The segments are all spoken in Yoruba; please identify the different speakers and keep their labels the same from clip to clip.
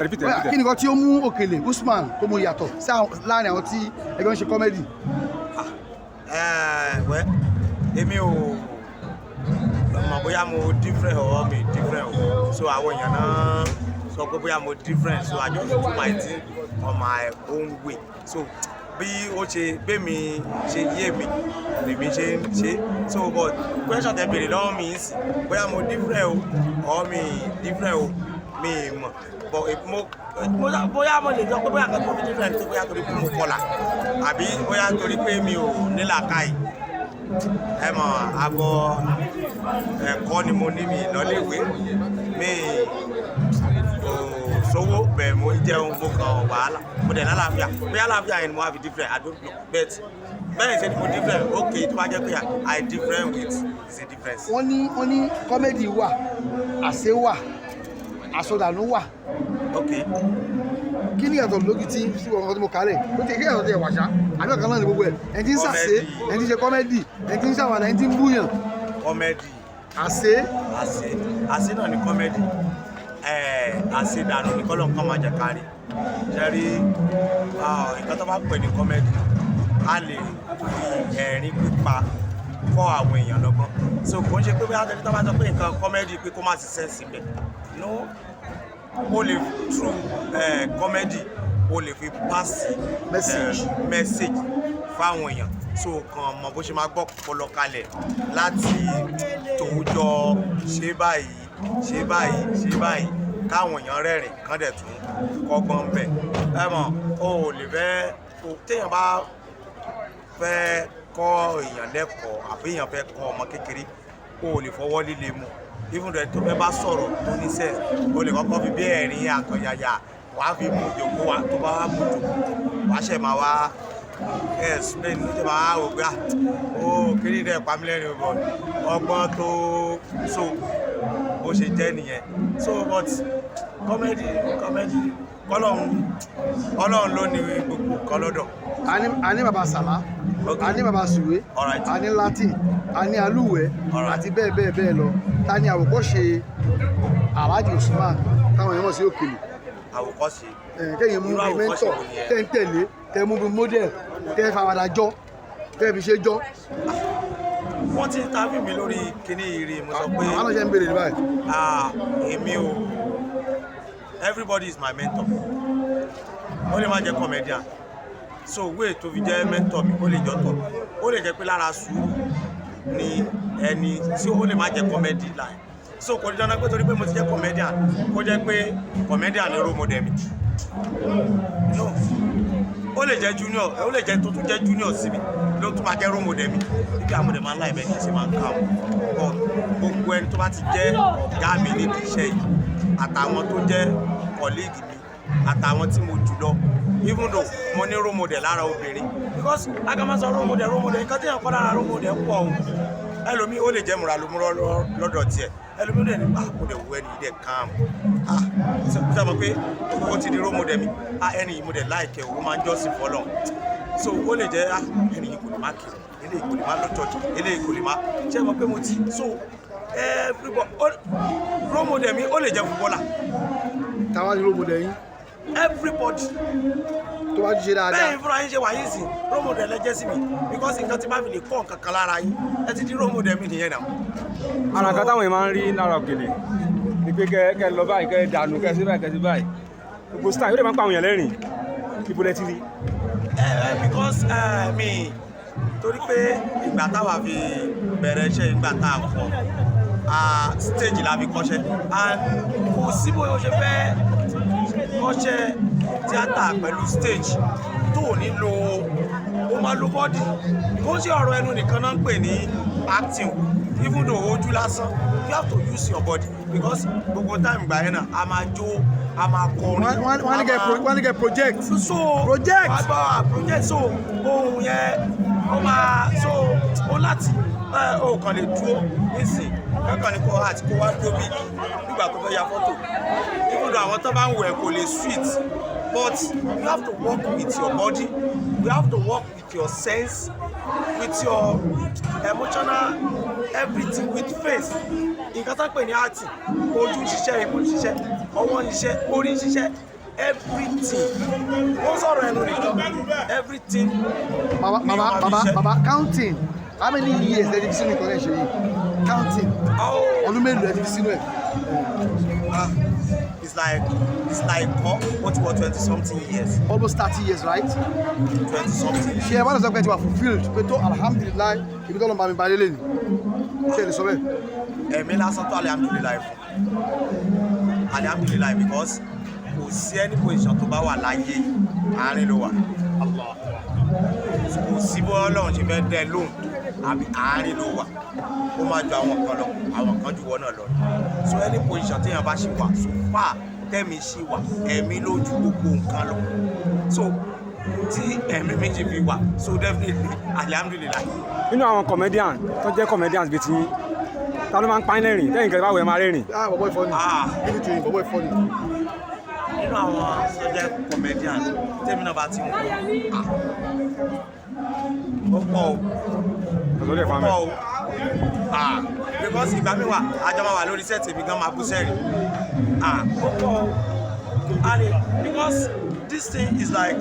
Speaker 1: Repeat, repeat.
Speaker 2: Kí ni nǹkan tí ó mú Òkèlè Usman tó mú yàtọ̀ sí láàrin àwọn tí ẹgbẹ́ ń ṣe comedy?
Speaker 3: Wẹ́, èmi ò mọ̀ bóyá mo different or mi different o. So àwọn èèyàn náà sọ pé bóyá mo different, so I just do my thing on my own way. So bí ó ṣe bẹ́mi ṣe yé mi lèmi ṣe ń ṣe. So, but question tẹ béèrè lọ́wọ́ mi ń sìn, bóyá mo different o or mi different o, mi mọ̀. But if mo bóyá mo lè sọ pé bóyá nǹkan tó fi different tó, bóyá torí pé mo kọlà àbí bóyá torí pé mi ò nílàákàyè. Ẹ mọ̀, àbọ̀ ẹ̀kọ́ ni mo ní, mi lọ́léèwé, mi ò sówó bẹ́ẹ̀, mo ń jẹun, mo kàn wàhálà, mo dẹ̀ lálàáfíà. Bóyá àlàáfíà yẹn ni mo wá fi different, I don't know. But bẹ́ẹ̀ ṣe ni mo different, okay, tó bá jẹ́ pé I different with is a difference.
Speaker 2: Wọ́n ní comedy wà, àṣẹ wà, àsọdànù wà. Kí ni ìyàtọ̀ lójú tí sí ọkọ̀ tí mo kálẹ̀ ó ti kí ìyàtọ̀ tí ẹ̀ wàṣá àbí ọ̀kan náà ní gbogbo ẹ̀? Ẹni tí ń sàṣe, ẹni tí ń ṣe comedy, ẹni tí ń ṣàwàdà, ẹni tí ń búyàn.
Speaker 3: Comedy.
Speaker 2: Àṣẹ.
Speaker 3: Àṣẹ, àṣẹ náà ni comedy. Àṣedànù ní kọ́lọ̀ nǹkan máa jẹ kárí ṣe rí. Nǹkan tó bá pè ní comedy, a lè fi ẹ̀rín pípa kọ́ àwọn èèyàn lọ́gbọ́n. So kò ń ṣe pé bóyá tẹ́lẹ̀ tó bá sọ pé nǹkan comedy pé kó má sí sense ibẹ̀. No, o lè through comedy, o lè fi pass
Speaker 2: message.
Speaker 3: Message fáwọn èèyàn. So kàn mọ bó ṣe máa gbọ́ pọlọ kalẹ̀ láti tòójọ ṣe báyìí, ṣe báyìí, ṣe báyìí, káwọn èèyàn rẹ́rìn kán dẹ̀ tún kọ́gbọ́n bẹ̀. Ẹ mọ̀, o ò lè fẹ́ téèyàn bá fẹ́ kọ́ èèyàn lẹ́kọ̀ọ́ àbí èèyàn fẹ́ kọ́ ọmọ kékeré, o ò lè fọwọ́ líle mu. Even though tó fẹ́ bá sọ̀rọ̀ tó ní sense, o lè kọ́kọ́ fi bí ẹ̀rín àtọ̀yàyà wàá fi mú jòkó wa. Tó bá wá mú jòkó, wàá ṣẹ̀ máa wá explain, ló ṣe máa wò pé, ah, ó kiri dẹ̀ pa mí lẹ́rìn bọ̀ ọgbọ́n tó. So bó ṣe jẹ́ nìyẹn. So but comedy, comedy, kọ́lọ́hún, Ọlọ́run ló ní gbogbo nǹkan lọ́dọ̀.
Speaker 2: A ní baba Sàlá, a ní baba Sùwé, a ní Latin, a ní Alúwẹ̀ àti bẹ́ẹ̀ bẹ́ẹ̀ bẹ́ẹ̀ lọ. Ta ni àwòkọ́ṣe Alhaji Usman táwọn èèyàn mọ̀ sí Òkèlè?
Speaker 3: Àwòkọ́ṣe?
Speaker 2: Kẹ́yìn mú
Speaker 3: Irú
Speaker 2: bí
Speaker 3: àwòkọ́ṣe
Speaker 2: mentor
Speaker 3: wo nìyẹn?
Speaker 2: Tẹ́ ń tẹ̀lé, tẹ́ mú bí model, tẹ́ fàwàdà jọ, tẹ́ fi ṣe jọ.
Speaker 3: Wọ́n ti interview mi lórí kíní ìrì, mo sọ pé
Speaker 2: Àwọn náà ṣe ń béèrè ní báyìí.
Speaker 3: Ah, èmi o, everybody is my mentor. Ó lè má jẹ́ comedian, so way tó fi jẹ́ mentor mi, ó lè jọ́tọ̀, ó lè jẹ́ pé lára sùúrù ni ẹni tí ó lè má jẹ́ comedy line. So kò ní dandan pé torí pé mo ti jẹ́ comedian, kó jẹ́ pé comedian ni role model mi. No, ó lè jẹ́ junior, ó lè jẹ́ tó tún jẹ́ junior sí mi ló tún máa jẹ́ role model mi. Ibi àwọn ọmọdé máa ń láì bẹ́ẹ̀ kì í ṣe máa ń kà wọ́n. But gbogbo ẹni tó bá ti jẹ́ ọ̀gá mi nídìí iṣẹ́ yìí, àtàwọn tó jẹ́ colleague mi, àtàwọn tí mo jù lọ, even though mo ní role model lára obìnrin, because aga máa sọ role model, role model, nǹkan tí èèyàn kọ́ lára role model pọ̀ o. Ẹlòmíì, ó lè jẹ́ múra ló múra lọ́dọ̀ tiẹ̀. Ẹlòmíì, ó lè ní, ah, mo dẹ̀ wú ẹni yìí dẹ̀ calm. Ah, ṣe mọ̀ pé ó ti di role model mi? Ah, ẹni yìí mo dẹ̀ like ẹ̀, ó máa ń jọ́sìn fọlọ́. So ó lè jẹ́, ah, ẹni yìí kò lè má kiri, eléyìí kò lè má lọ church, eléyìí kò lè má ṣe mọ̀ pé mo ti. So everybody, role model mi, ó lè jẹ́ footballer.
Speaker 2: Táwa ní role model yín?
Speaker 3: Everybody.
Speaker 2: Tó bá ṣe dáadáa.
Speaker 3: Bẹ́ẹ̀ fúnra yín ṣe wà yín sí, role model ẹ jẹ́ sí mi, because nǹkan tí bá fi lè kọ́ nǹkan kan lára yín, ẹ ti di role model mi nìyẹn náà.
Speaker 1: Ara nǹkan táwọn èèyàn máa ń rí lára Òkèlè ni pé kẹ lọ báyìí, kẹ dànù, kẹ sí báyìí, kẹ sí báyìí, gbogbo style yóò dẹ̀ máa ń pa àwọn èèyàn lẹ́rìn. Ibo lẹ ti rí?
Speaker 3: Because mi torí pé ìgbà táwa fi bẹ̀rẹ̀ iṣẹ́, ìgbà tá a kọ́ stage la fi kọ́ṣẹ́, and kò sí bóyá o ṣe fẹ́ kọ́ṣẹ́ tíátà pẹ̀lú stage tó ò ní lo, ó máa lo body. Kó ń ṣe ọ̀rọ̀ ẹnu nìkan náà ń pè ní acting. Even though ojú lásán, you have to use your body, because gbogbo time ìgbà yẹn náà, a máa jó, a máa kọrin.
Speaker 2: Wọ́n ní kẹ́ wọ́n ní kẹ́ project.
Speaker 3: So
Speaker 2: Project.
Speaker 3: Agbára project. So ohun yẹn ó máa so ó láti ẹ ó kàn lè dúró nísìn kankan ní kó àti kó wá dúró bí nígbà tó fẹ́ ya fọ́tò. Even though àwọn tó bá ń wẹ̀ kò lè sweet, but you have to work with your body, you have to work with your sense, with your emotional everything, with face. Nǹkan tó ń pè ní acting, ojú ń ṣiṣẹ́, imú ń ṣiṣẹ́, ọwọ́ ń ṣiṣẹ́, orí ń ṣiṣẹ́. Everything ó sọ̀rọ̀ ẹnu nìkan, everything.
Speaker 2: Baba,
Speaker 3: Ni
Speaker 2: baba,
Speaker 3: wọ́n fi
Speaker 2: baba,
Speaker 3: ṣe.
Speaker 2: Baba, counting, how many years lẹ ti fi sínú ìkọ́lẹ̀ ṣe yìí? Counting.
Speaker 3: Oh.
Speaker 2: Ọdún mélòó lẹ ti fi sínú ẹ̀?
Speaker 3: Ah, it's like kọ́ ó ti wọ 20 something years.
Speaker 2: Almost 30 years, right?
Speaker 3: 20 something.
Speaker 2: Ṣé ẹ bá lọ sọ pé ẹ ti wà fulfilled, pé tó alhamdulillahi, ibi tó lọ́n bá mi balẹ̀ lẹ́nu, ṣé ẹ lè sọ bẹ́ẹ̀?
Speaker 3: Ẹ̀mí lásán tó, alhamdulillahi fún, alhamdulillahi, because kò sí any position tó bá wà láyé, àárín ló wà. Kò sí bó Ọlọ́run ṣe fẹ́ dẹ́ lóhùn àbí, àárín ló wà. Ó máa ju àwọn kan lọ, àwọn kan ju wọn náà lọ. So any position téèyàn bá ṣì wà, so far tẹ́mi ṣì wà, ẹ̀mí ló ju gbogbo nǹkan lọ. So tí ẹ̀mí méjì fi wà, so definitely alhamdulillahi.
Speaker 1: Nínú àwọn comedian tó jẹ́ comedians bíi tiyín, ta ló máa ń pa yín lẹ́rìn tẹ́yìn kẹlẹ́ báwo ẹ máa rẹ́rìn?
Speaker 2: Ah, bọ̀bọ̀ ìfọ́ni.
Speaker 3: Ah.
Speaker 2: Give it to him, bọ̀bọ̀ ìfọ́ni.
Speaker 3: Nínú àwọn tó jẹ́ comedian tẹ́mi náà bá ti ń wò, ah, ó pọ̀ o.
Speaker 1: Ọ̀sọ́ lè
Speaker 3: Ó
Speaker 1: fa mẹ́.
Speaker 3: pọ̀ o. Ah, because ìgbà mi wà, àjọ máa wà lórí set, èmi gan máa bú sẹ́rìn. Ah, ó pọ̀ o. And because this thing is like,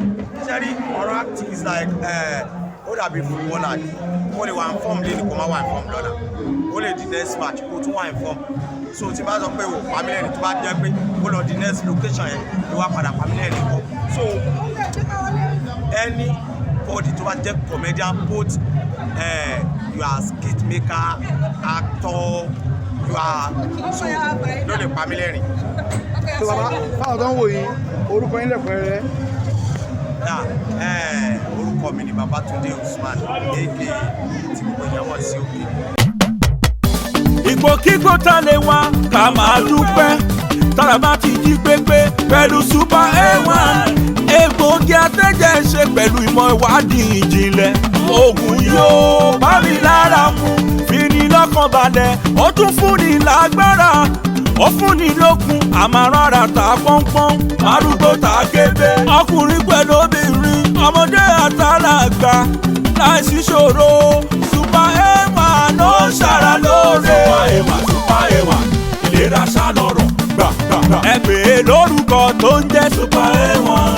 Speaker 3: sẹ́rí, ọ̀rọ̀ acting is like, ó dàbí footballer ni. Ó lè wà in form lẹ́nu, kó má wà in form lọ́la. Ó lè di next match, kó tún wà in form. So tí bá sọ pé o pamílẹ̀ tó bá jẹ́ pé ó lọ di next location yẹn ló wá padà pamílẹ̀ nìkan. So anybody tó bá jẹ́ comedian, both you are skit maker, actor, you are, so ló lè pa mí lẹ́rìn.
Speaker 2: So baba, fáwọn tó ń wò yín, orúkọ yín lẹ́kùnrẹ́rẹ́.
Speaker 3: Yeah, orúkọ mi ni Babatunde Usman, aka tí gbogbo èèyàn mọ̀ sí Òkè.
Speaker 4: Ìgbòkígbò tá lè wá, ká máa dúpẹ́ tára bá ti jí pépé pẹ̀lú Super A1, egbòogi atẹ́jẹ́ ṣe pẹ̀lú ìmọ̀ ìwádìí ìjìnlẹ̀. Oògùn yóò bá mi lára mu, fini lọ́kàn balẹ̀, ó tún fúnni lágbára, ó fúnni lókun, àmàràrà ta pọ́npọ́n, arúgbó ta kébé, ọkùnrin pẹ̀lú obìnrin, ọmọdé àtàlàgbà, láìsí ṣòro, Super A1 ló ń ṣara lóore. Super A1, Super A1, ìlera ṣá lọ́rọ̀, gbà gbà gbà. Ẹ pè é lórúkọ tó ń jẹ́ Super A1.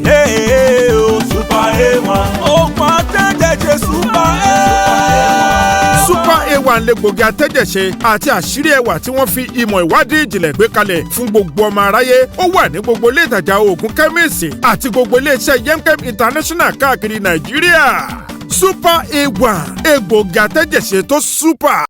Speaker 4: Ee o, Super A1. Oògùn atẹ́jẹ̀ṣe Super A1.
Speaker 5: Super A1 lẹ́gbògi atẹ́jẹ̀ṣe àti àṣírí ẹwà tí wọ́n fi ìmọ̀ ìwádìí ìjìnlẹ̀ gbé kalẹ̀ fún gbogbo ọmọ aráyé. Ó wà ní gbogbo ilé ìtajà oògùn kẹ́míìsì àti gbogbo iléeṣẹ́ Yemkem International káàkiri Nàìjíríà. Super A1, egbògi atẹ́jẹ̀ṣe tó super.